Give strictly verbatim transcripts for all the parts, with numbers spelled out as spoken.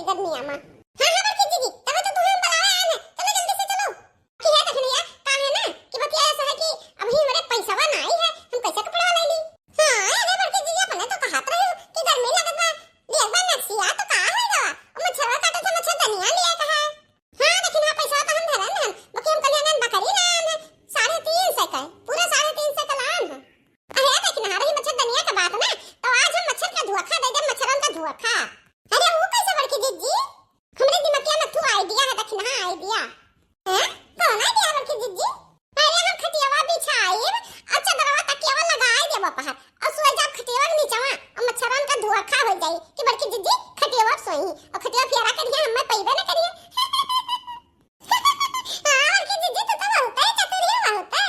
गर्मिया मा। हाँ, हाँ, बड़की जीजी, तब तो तुहे हम बुलावे आए हैं। चलो, जल्दी से चलो। कि है देखनिया, का है ना कि बतिया ऐसा है कि अभी हमरे पैसवा नाई है, हम कैसे कपड़ा ले ली? हाँ, अरे बड़की जीजी, अपने तो कहत रही कि गर्मी लगत बा, ले एक बार नक्सिया तो का हो गवा? मच्छरवा काटत है, मच्छरदनिया लिया कहा है। हाँ, लेकिन हाँ, पैसा तो हम धरन हन, बाकी हम कलिया बकरी लान है, साढ़े तीन सौ का, पूरा साढ़े तीन सौ का लान है। अरे, लेकिन हाँ, रही मच्छरदनिया का बात ना, तो आज हम मच्छर का धोखा दे देब, मच्छरन का धोखा। अरे, वो कैसे बड़की जीजी? हमरे दिमगिया में तू idea है, देखी ना idea। हैं? कौन idea बड़की जीजी? अरे, हम खटियावा बिछाइब, और चदरवा तकियावा लगाए देब बाहर, और सोए जाब खटियावा के नीचवा, और मच्छरन का धुआखा हो जाई कि बड़की जीजी खटियावा पे सोई, और खटियावा फेरा करिए, हमें पइबे न करिए। हाँ, बड़की जीजी, तू तो बहुत है चतुर है, बहुत है।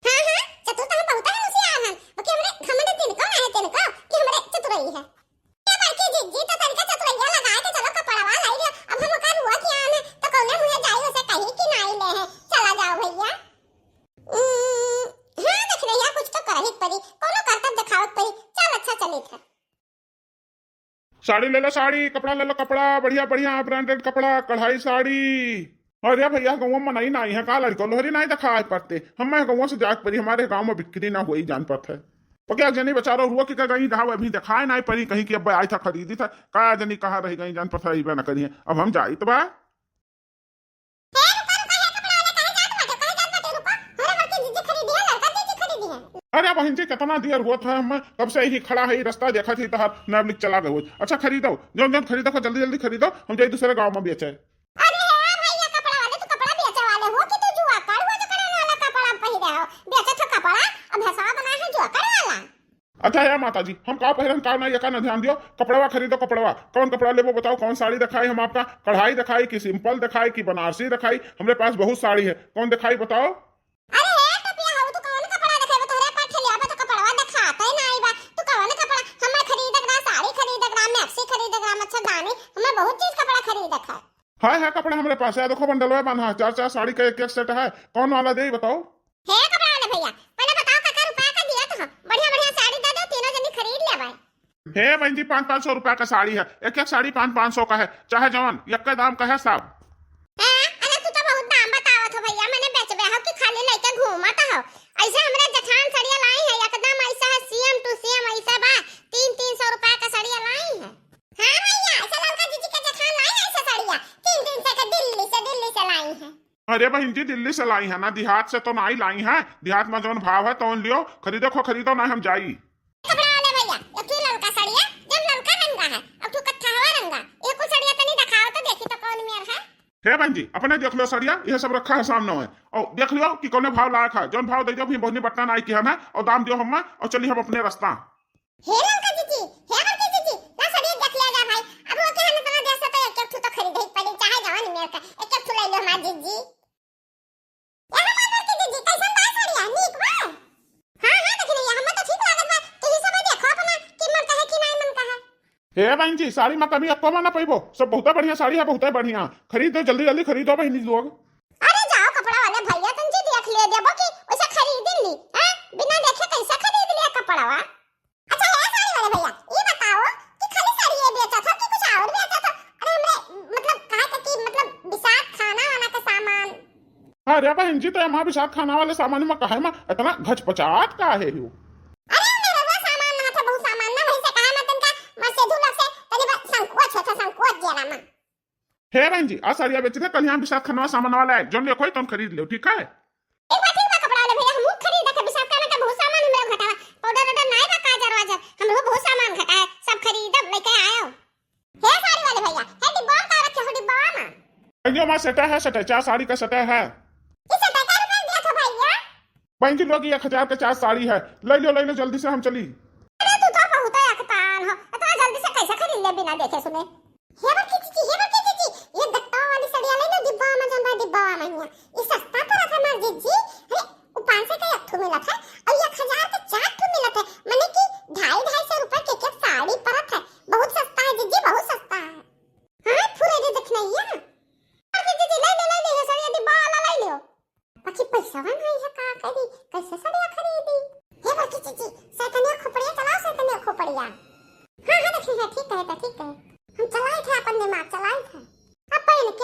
हाँ, हाँ, चतुर तो हम बहुत है, होशियार हन, बाकी हमरे घमंड तिनको ना है, तिनको कि हमरे चतुराई है। ए बड़की जीजी, तो तनिका चतुरैया लगाए के चलो कपड़वा लाई लियो। अब हम ओकर हुआ किया में तो कौने मुँहे जाई, उसे कही कि नाई ले है, चला जाओ भैया। उम्म, हाँ, देख रही है, कुछ तो करही के पड़ी, कोनो करतब देखावे के पड़ी। चल, अच्छा, चलित है। साड़ी ले लो, साड़ी, कपड़ा ले लो, कपड़ा, बढ़िया, बढ़िया branded कपड़ा, कढ़ाई साड़ी। अरे भैया, गौवा में मनई नाई है का? लड़को लोहरी नाई देखाए पड़ते। हमें गौवा से जाए के पड़ी, हमारे गाँव में बिक्री ना होई, जान पड़त है। पकिया जनी बेचारो हुआ कि का गई रहा, अभी देखाए नाई पड़ी, कहीं कि अब आई था खरीदी था, का जनी कहाँ रह गई, जान पड़त है, अइबे ना करिए। अब हम जाई तो बा। ए, रुको, रुको, हे कपड़ा वाले, कहाँ जात बाटे, कहाँ जात बाटे, रुको। अरे बड़की जीजी खरीदी है, लड़का जीजी खरीदी है। अरे बहन जी, कितना देर होत है, हम कब से यही खड़ा है, ये रास्ता देखा थी तहार, ना अब चला गए हो। अच्छा खरीदो, जौन जौन खरीदो, जल्दी जल्दी खरीदो, हम जाई दूसरे गाँव में बेचे। अरे हे भैया, कपड़ा वाले, तू कपड़ा बेचे वाले हो कि तू जुआकड़ हो जो करने वाला कपड़ा पहिरे हो? बेचे तो कपड़ा, अब भैंसवा बना है जुआकड़ वाला। अच्छा हे माता जी, हम का पहिरन का ना, ये का ना ध्यान दियो, कपड़वा खरीदो, कपड़वा। कौन कपड़ा लेबो बताओ, कौन साड़ी दिखाई हम आपका, कढ़ाई दिखाई कि simple दिखाई कि बनारसी दिखाई, हमरे पास बहुत साड़ी है, कौन दिखाई बताओ। अरे हे टोपिया हो, तू कौन कपड़ा देखेबे? तोहरे पास ठेलिया पे तो कपड़वा देखाते ही नाई बा। तू कौन कपड़ा? हमें खरीदक रहा, साड़ी खरीदक रहा, मैक्सी खरीदक रहा, मच्छरदानी, हमें बहुत चीज कपड़ा खरीदक है। है, है कपड़ा हमरे पास है, देखो बंडलवा बांधा है, चार चार साड़ी का एक एक set है, कौन वाला देई बताओ? हे कपड़ा वाले भैया, पहले बताओ काका रुपया का दिया तो हम, बढ़िया बढ़िया साड़ी दे दो, तीनों जनी खरीद लेबै। हे बहन जी, पाँच पाँच सौ रुपया का साड़ी है, एक एक साड़ी पाँच पाँच सौ का है, चाहे जवन, यक्के दाम का है सब। हैं? अरे तू तो बहुत दाम बतावत हो भैया, मने बेचबे हो कि खाली लइके घूमत हो? ऐसे हमरे जेठान सड़िया लाई है, एकदम ऐसा है same to same ऐसा बा, तीन तीन सौ रुपया का सड़िया लाई है। हाँ भैया, ऐसे ललका जीजी के जेठान लाई है ऐसे सड़िया, तीन तीन सौ के दिल्ली से, दिल्ली से लाई है। अरे बहन जी, दिल्ली से लाई है ना, देहात से तो नाई लाई है। देहात में जौन भाव है तौन लियो, खरीदे खो खरीदो, ना हम जाई। कपड़ा वाले भैया, एक ठो ललका सड़िया, जब ललका रंगा है, एक ठो कत्थावा रंगा, एक सड़िया तनी दिखाओ तो देखी तो कौन मेर है। हे बहन जी, अपने देख लो सड़िया, यह सब रखा है सामने है, और देख लियो कि कौने भाव लायक है। जौन भाव दे दियो, फिर बहनी बट्टा नाई की हम है, और दाम दियो हम, और चली हम अपने रास्ता। हे ललका जीजी, हे बड़की जीजी, ला सड़िया देख लिया जा भाई। अब वो के हम इतना देर से तो एक एक ठो तो खरीदे ही पड़ी, चाहे जवन मेर का, एक एक ठो ले लो हमार जीजी। ए हमार बड़की जीजी, कैसन बा सड़िया? नीक बा? हाँ, हाँ, देखी नहीं, हमें तो ठीक लागत बा। तू ही सब देखो अपना कि मन का है कि नहीं मन का है। हे बहन जी, साड़ी में कमी एको में ना पैबो, सब बहुते बढ़िया साड़ी है, बहुते बढ़िया। खरीदो, जल्दी जल्दी खरीदो बहनी लोग। अरे जाओ कपड़ा वाले भैया, तुम जी देख ले देबो कि वैसे खरीद ली, हैं? बिना देखे कैसे खरीद लिया कपड़वा? अच्छा हे साड़ी वाले भैया, ये बताओ कि खाली साड़ी ये बेचत हो कि कुछ और बेचत हो? अरे हमरे मतलब कहा था कि मतलब बिसात खाना वाना का सामान। अरे बहन जी, तो हमारे बिसात खाना वाले सामान में काहे में इतना घचपचात का है हो? अरे मेरे वो सामान ना था, बहुत सामान ना, वही से कहा मैं तुमका मर से धुलक से तनी बस संकोच होता, संकोच जरा में। हे बहन जी, आज साड़िया बेच दे, कल यहाँ बिसात खनवा सामान वाला है, जौन लेखो है तौन खरीद लो, ठीक है? एक बार ठीक बा कपड़ा वाले भैया, हमहू खरीद के बिसात खाना का बहुत सामान हमरा घटावा, पाउडर वाउडर नाय बा, काजर वाजर, हमरो बहुत सामान घटा है, सब खरीदब, लेके आयो। हे साड़ी वाले भैया, हे डिब्बा में का रखे हो डिब्बा में? भैया, हमारा सेटा है, सेटा, चार साड़ी का सेटा है। इस सेटा का रुपया दिया था भैया? बहन जी, लोग, ये एक हजार के चार साड़ी है, ले लो, ले लो, जल्दी से हम चली। अरे, तू तो बहुत अकतान हो, इतना जल्दी से कैसे खरीद ले बिना देखे सुने? हे बड़की जीजी, हे बड़की जीजी, ये गट्टा वाली सड़िया ले लो, डिब्बा में जौन बा, डिब्बा में हिया। ये सस्ता पड़त है हमार जीजी। अरे, वो पाँच सौ का एक ठो मिलत है और ये एक हजार के चार ठो मिलत है, माने कि ढाई, ढाई सौ रुपए के एक साड़ी पड़त है। बहुत सस्ता है जीजी, बहुत सस्ता है। हाँ, फुरे दे देखना ये। बड़की जीजी, ले ले, ले ले, ये सड़िया डिब्बा वाला ले लो। बाकी पैसा नहीं है, का करी, कैसे सड़िया खरीदी? हे बड़की जीजी, सैतनिया खोपड़िया चलाओ, सैतनिया खोपड़िया। हाँ, हाँ, देखे हैं, ठीक है, तो ठीक है। हम चलाए थे अपन दिमाग, चलाए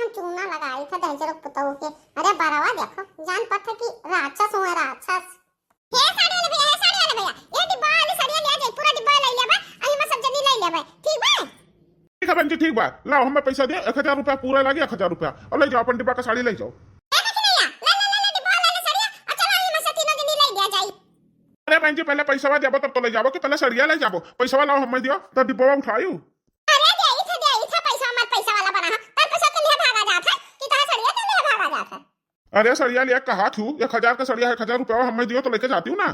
हम चूना लगाई था दहिजरो पुतहु के। अरे बरवा देखो, जान पड़ता कि राक्षस हुआ, राक्षस। हे साड़ी वाले भैया, हे साड़ी वाले भैया, ये डिब्बा वाली साड़िया ले आ जाई, पूरा डिब्बा ले लिया बा, अही में सब जनी ले लिया बा, ठीक बा? ठीक है बहन जी, ठीक बा, लाओ हमें पैसा दियो, एक हजार रुपया पूरा लागी, एक हजार रुपया, और ले जाओ अपन डिब्बा का साड़ी ले जाओ। ए देखी भैया, ले, ले, ले, ले, डिब्बा ले, ले साड़िया, और चलो अही में से तीनों जनी ले लिया जाई। अरे बहन जी, पहले पैसा देबो तब तो ले जाबो कि पहले साड़िया ले जाबो? पैसा लाओ हमें दियो, तब डिब्बा उठायू। अरे दे, इथे दे, इथे पैसा हमार पैसा वाला बना है, तब पैसा के लिए भागा जात है कि तहां साड़िया के लिए भागा जात है। अरे सड़िया लिया कहा थू, एक हजार का सड़िया है, एक हजार रुपया हमें दियो तो लेके जाती हूँ ना।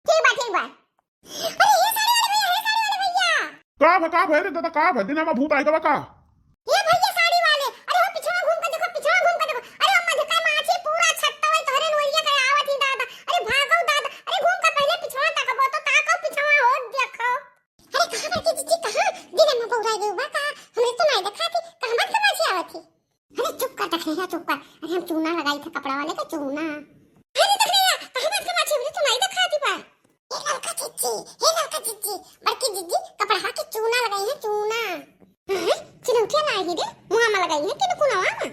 ठीक बा, ठीक बा। अरे ये साड़ी वाले भैया, ये साड़ी वाले भैया। का भा, का भा रे दादा, का भा? दिन में भूत आएगा बा का? ये भैया साड़ी वाले, अरे वो पिछवा घूम के देखो, पिछवा घूम के देखो। अरे वो मधुकर माछी पूरा छत्ता वही तोहरे नोरिया के आवत ही दादा। अरे भागो दादा, अरे घूम के पहले पिछवा तकबो तो ताको पिछवा हो देखो। अरे कहाँ बड़की जीजी, कहाँ? दिन में बौरा गई बा का? हमरे तो नहीं देखा थी, कहाँ बात कमा छी आवत थी? अरे चुप कर दखनिया, चुप कर। अरे हम चूना लगाई थे कपड़ा वाले का चूना। अरे दखनिया, कहाँ बात कमा छी? हमरे तो नहीं देखा थी बा। हे ललका जीजी, हे ललका जीजी, बड़की जीजी कपड़ा के चूना लगाई है, चूना। हाँ, चिनौटिया लाई ही रे, मुँह में लगाई है, किन कुनवा में?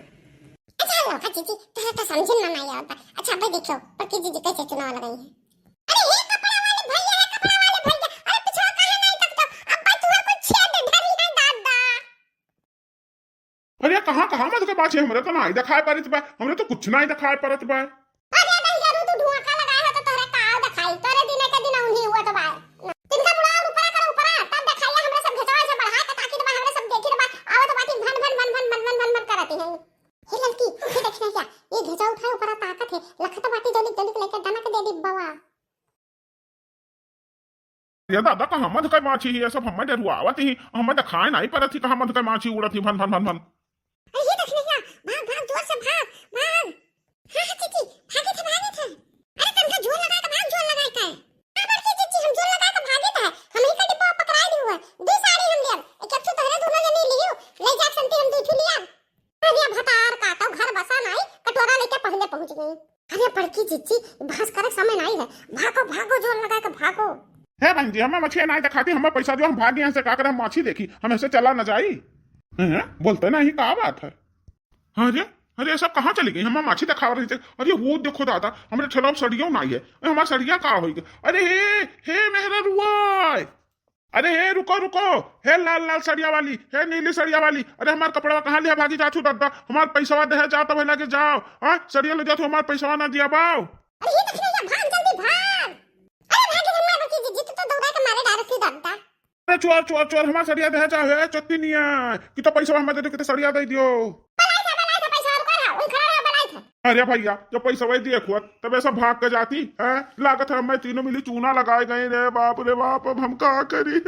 अच्छा ललका जीजी, तोहरा तो समझे में नहीं आवता। अच्छा भाई देखो, बड़की जीजी कैसे चूना लगाई है। अरे हे कपड़ा वाले भैया, हे कपड़ा वाले भैया, अरे पिछवा काहे नहीं तकता? अब भाई तुहर कुछ छेद ढरी है दादा। अरे कहाँ, कहाँ मत के बात है, हमरे तो नहीं दिखाई पड़त बा, हमरे तो कुछ नहीं दिखाई पड़त बा। अरे भाई जरूर तू धुआं का लगाए हो तो तोहरे का दिखाई, तोरे दिने के दिन उन्हीं हुआ तो बा। तिनका बुलाओ ऊपरा करो ऊपरा, तब दिखाइए हमरे सब घेचवा से बढ़ा के ताकि तो बा हमरे सब देखी तो बा, आवत बाटी भन भन भन भन भन भन भन भन करती है। हे ललकी, ये देखना क्या? ये घेचवा उठाए ऊपरा ताकत है, लखत बाटी जल्दी जल्दी लेके दनक दे दी बवा। ये दादा, कहाँ मधुकर माछी ही? ये सब हमें डरुआवत ही, हमें दिखाई नहीं पड़त ही, कहाँ मधुकर माछी उड़त ही, भन, भन, भन, भन। अरे, ये देख लिया, भाग, भाग, जोर से भाग, भाग। हाँ, हाँ, जीजी, भागे थे, भागे थे। अरे, तनका जोर लगाए का, भाग, जोर लगाए का। हाँ, बड़की जीजी, हम जोर लगाए का भागे थे, हम ही का डिब्बा पकड़ाए दी हुआ। दो साड़ी हम लिया, एक, एक ठो तोहरे दोनों जने लियो, ले जा संती हम दो ठो लिया। अरे भतार काटो, घर बसा नाई, कटोरा लेके पहले पहुंच गई। अरे बड़की जीजी, भास करे समय नाई है, भागो, भागो, जोर लगा के भागो। हे बहन जी, हमें मछली नाई दिखाती, हमें पैसा दो, हम भाग यहाँ से, का करे, हम माछी देखी, हम ऐसे चला न जाई। हैं? बोलते नहीं, का बात है? अरे, अरे, ये सब कहाँ चली गई? हमें माछी दिखावा रही थे। अरे वो देखो दादा, हमरे ठेला में सड़ियो नाई है। ए, हमार सड़िया का होई गई? अरे हे, हे मेहरा रुआ, अरे हे, रुको, रुको, हे लाल लाल सड़िया वाली, हे नीली सड़िया वाली, अरे हमार कपड़वा कहाँ लिया भागी जात हो दादा, हमार पैसवा देहे जात भाई लागे जाओ, हाँ, सड़िया ले जात हो, हमार पैसवा ना दिया बाओ। अरे ये देख भैया, भाग जल्दी भाग। अरे भाग रे मार बची जीजी, तू तो दौड़ा के मारे डायरेक्ट ही दादा। अरे चोर, चोर, चोर, हमार सड़िया देहे जाओ, हे चोती निया, कि तो पैसवा हमें दे दो, कि तो सड़िया दे दियो। बलाई था, बलाई था, पैसा रुका रहा, उन खड़ा रहा, बलाई था। अरे भैया, जब पैसा वही दिए खुआ, तब ऐसा भाग के जाती है। लागत है हमें तीनों मिली चूना लगाए गए रे, बाप रे बाप, अब हम का करी?